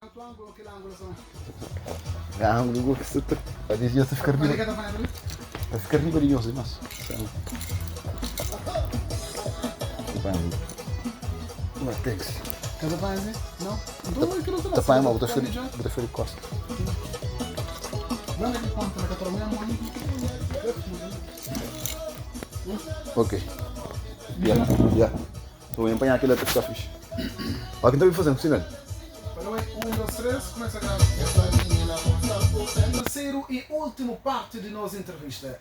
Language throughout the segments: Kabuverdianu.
Ángulo ku sta ta desvia ta fika riba ta fika riba di nhos dimas. Ta panha ma bu ta fika bu ta fika di kosta. Ok. Ya, ya. Tô bem apanhar aquilo até ficar fixe. Olha quem tá me fazendo, sinal. Terceiro e último parte di nos entrevista.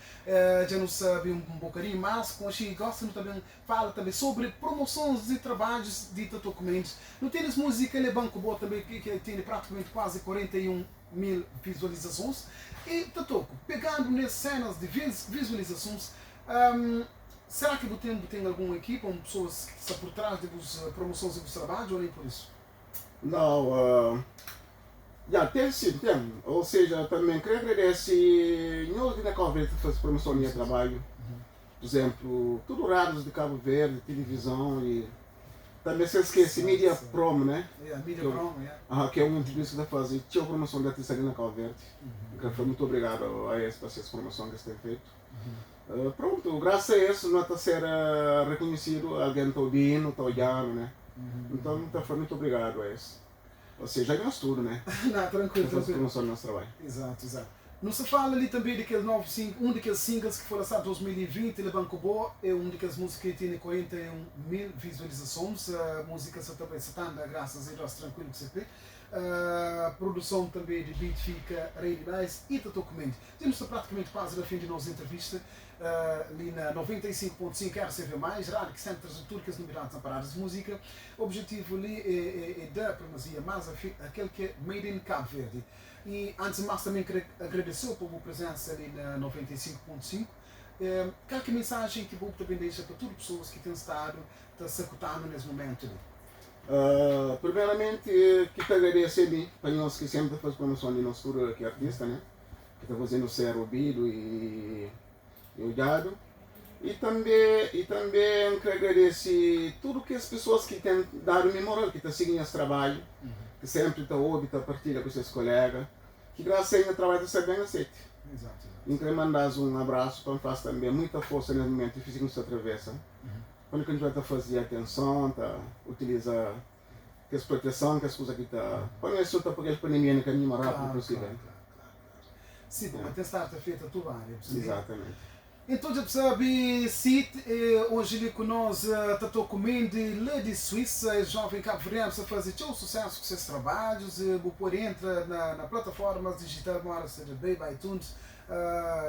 Dja nu sabe un bokadinhu mas, konxe i gosta, nu ta ben fala tanbe sobri promosons di trabadjus di Tatoco Mendes. Nu tene es múzika Leban Ku Bo tanbe ki tene pratikamenti kuazi 41 mil vizualizasons. I Tatoco, pegandu nes senas di vizualizasons, Será ki bu ten bu ten algun ekipa, un pesoas ki sta pur tras di bus promosons i bus trabadju ô nen pur isu? Nau, ya, ten sin, ten. Ou seja, tanben kre agradese nhos di na Cabo Verde ta faze promoson di nha trabadju. Pur izemplu, tudu radius di Cabo Verde, tilivizon i tanben sen skese Media Promo, ne? Ya, Media Promo, ya. Ki é un di ki ta faze txeu promoson di artista li na Cabo Verde. N kre fla mutu obrigadu a es pa ses promoson ki es ten fetu. Prontu, grasa a es no ta ser rekonhesidu, algen ta obi-nu, ta odja-nu, né? Nton, N ta fla mutu obrigadu a es. Ou seja, a nhos tudu, né? Ná, trankuilu, Ta faze trankuilu. promoson di nos trabadju. Izatu, izatu. Nu sta fala li tanbe di kel novu sing, un di kes singles ki foi lansadu 2020, Leban Ku Bo, é un di kes múzika ki tene 41 mil vizualizasons. Múzika sa ta bai, sa ta anda grasas a Deus trankuilu ku se pé. Produson tanbe di beat fika rei di nice i ta toku menti. Dja nu sta pratikamenti kuazi na fin di nos entrevista li na 95.5 RCV Mais, rádiu ki senpri traze tudu kes nobidadis na paradas di múzika. Objetivu li é da primazia más a kel ki é Made in Cabo Verde. I antis di más tanbê N kre agradese-u pa bu prezensa li na 95.5. Kal ki mensajen ki bu ta ben dexa pa tudu pesoas ki ten stadu ta sakuta-nu nes mumentu li? Primeramenti ki ta agradese é mi pa nhos ki senpri ta faze promoson di nos tudu ki artista, né? ki ta faze-nu ser obidu i odjadu. I tanbe, i tanbe N kre agradese tudu kes pesoas ki ten dadu mi moral, ki ta sigi nhas trabadju, ki senpri ta obi, ta partilha ku ses kolega, ki grasas a es nha trabadju ta ser ben aseti. N kre manda-s un abrasu pa N fla-s tanbe muita forsa nes mumentu difisil ki nu sta travesa, pa nu kontinua ta faze atenson, ta utiliza kes proteson, kes kuza ki ta pa nu ta pa kel pandemia na kaminhu más rápidu posível. Si, pa ten start afeta tudu ária, bu sabe? Exatamente. Então dja bu sabe, Cid, oji li ku nos Tato Kumendi, la di Suíça, es jovem cabo-verdiano sta faze txeu sucesso ku ses trabadjus, bu pode entra na na plataformas digital mora seja Babe, iTunes,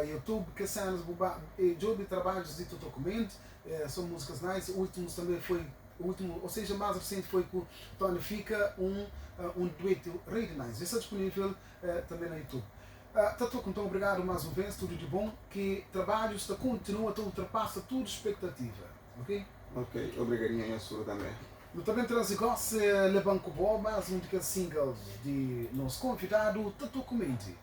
YouTube, kes cenas bu ba djobe trabadjus di Tato Kumendi, são músicas nice, últimos também foi Ultimu, ou seja más resenti foi ku Tony Fika, un un duetu rei di nice. Dja sta disponível tanbe na YouTube. Tatoco, nton obrigadu más un vez, tudu di bon, ki trabadjus ta kontinua ta ultrapasa tudu spektativa, ok? Ok, obrigadinhu a nhos tudu tanbe. Nu ta ben traze gósi Leban Ku Bo, más un di kes singles di nos konvidadu Tatoco Mendy.